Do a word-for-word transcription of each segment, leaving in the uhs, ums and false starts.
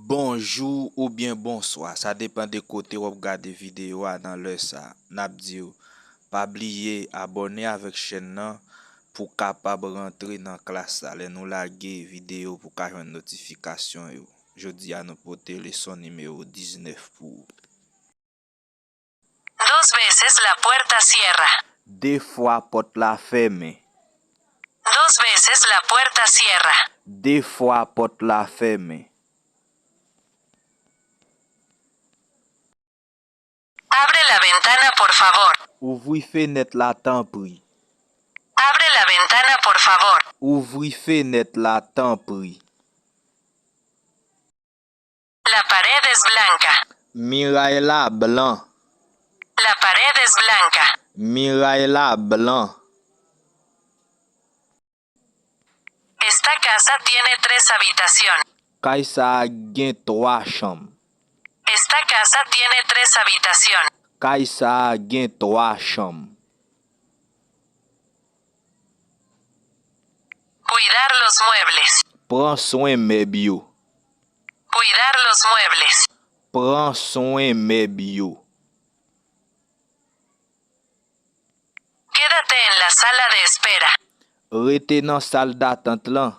Bonjou oubyen bonswa, sa depann de kote w ap gade videyo a nan lè sa. N ap di w, pa bliye abòne avèk chèn nan pou w kapab rantre nan klas la lè nou lage videyo pou w ka jwenn notifikasyon yo. Jodi a nou pote leson nimewo diznèf pou ou. Dos veces la puerta cierra. De fwa pòt la fèmen. Dos veces la puerta cierra. De fwa pòt la fèmen. Abre la ventana, por favor. Ouvri fenèt la, tanpri. Abre la ventana, por favor. Ouvri fenèt la, tanpri. La pared es blanca. Miray la blan. La pared es blanca. Miray la blan. Esta casa tiene tres habitaciones. Kay sa a gen twa chanm. Esta casa tiene tres habitaciones. Kay sa a gen twa chanm. Cuidar los muebles. Pran swen mèb yo. Cuidar los muebles. Pran swen mèb yo. Quédate en la sala de espera. Rete nan sal datant lan.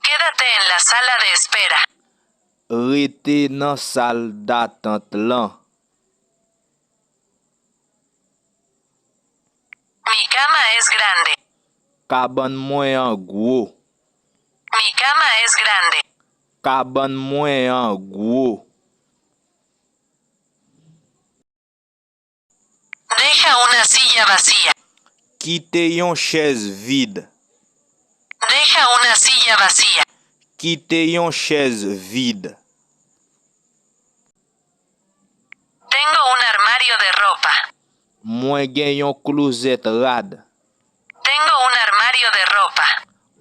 Quédate en la sala de espera. Rete nan sal datant lan. Mi cama es grande. Kabann mwen an gwo. Mi cama es grande. Kabann mwen an gwo. Deja una silla vacía. Kite yon chèz vid. Deja una silla vacía. Kite yon chèz vid. Tengo un armario de ropa. Mwen gen yon klozèt rad. Tengo un armario de ropa.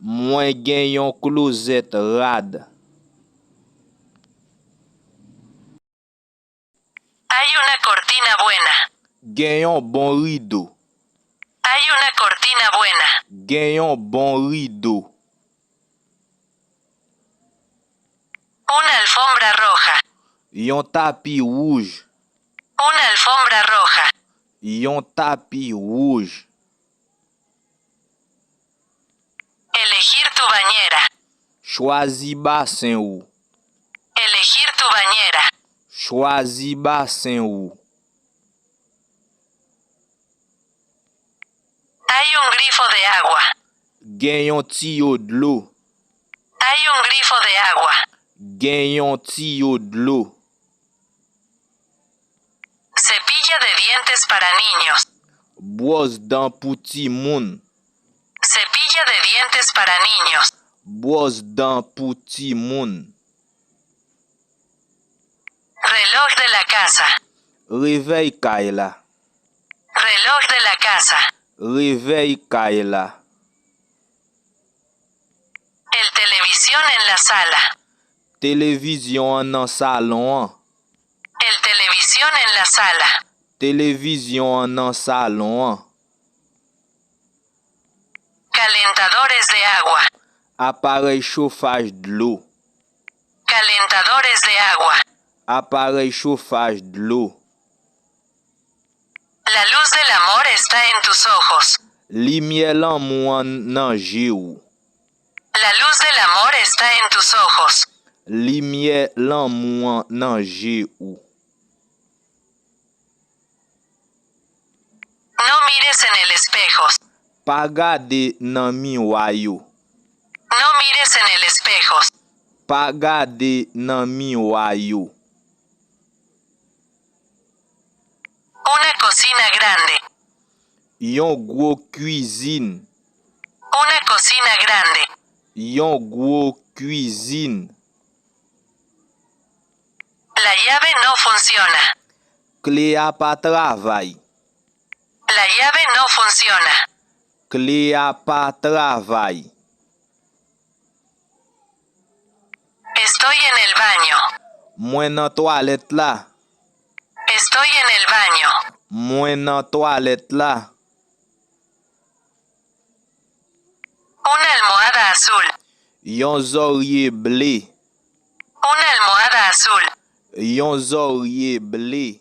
Mwen gen yon klozèt rad. Hay una cortina buena. Gen yon bon rido. Hay una cortina buena. Gen yon bon rido. Una alfombra roja. Yon tapi wouj. Una alfombra roja. Yon tapi wouj. Elegir tu bañera. Chwazi basen ou. Elegir tu bañera. Chwazi basen ou. Hay un grifo de agua. Gen yon tiyo dlo. Hay un grifo de agua. Gen yon tiyo dlo. Cepillo de dientes para niños. Bwòs dan pou timoun. Cepillo de dientes para niños. Bwòs dan pou timoun. Reloj de la casa. Revèy kay la. Reloj de la casa. Revèy kay la. El televisión en la sala. Televizyon an nan salon an. El televisión en la sala. Televizyon an nan salon an. Calentadores de agua. Aparèy chofaj dlo. Calentadores de agua. Aparèy chofaj dlo. La luz del amor está en tus ojos. Limyè lanmou an nan je w. La luz del amor está en tus ojos. Limyè lanmou an nan je w. No mires en el espejo. Pa gade nan miwa yo. No mires en el espejo. Pa gade nan miwa yo. Una cocina grande. Yon gwo kwizin. Una cocina grande. Yon gwo kwizin. La llave no funciona. Kle a pa travay. La llave no funciona. Kle a pa travay. Estoy en el baño. Mwen nan twalèt la. Estoy en el baño. Mwen nan twalèt la. Una almohada azul. Yon zòrye ble. Una almohada Soul. Yon zòrye ble.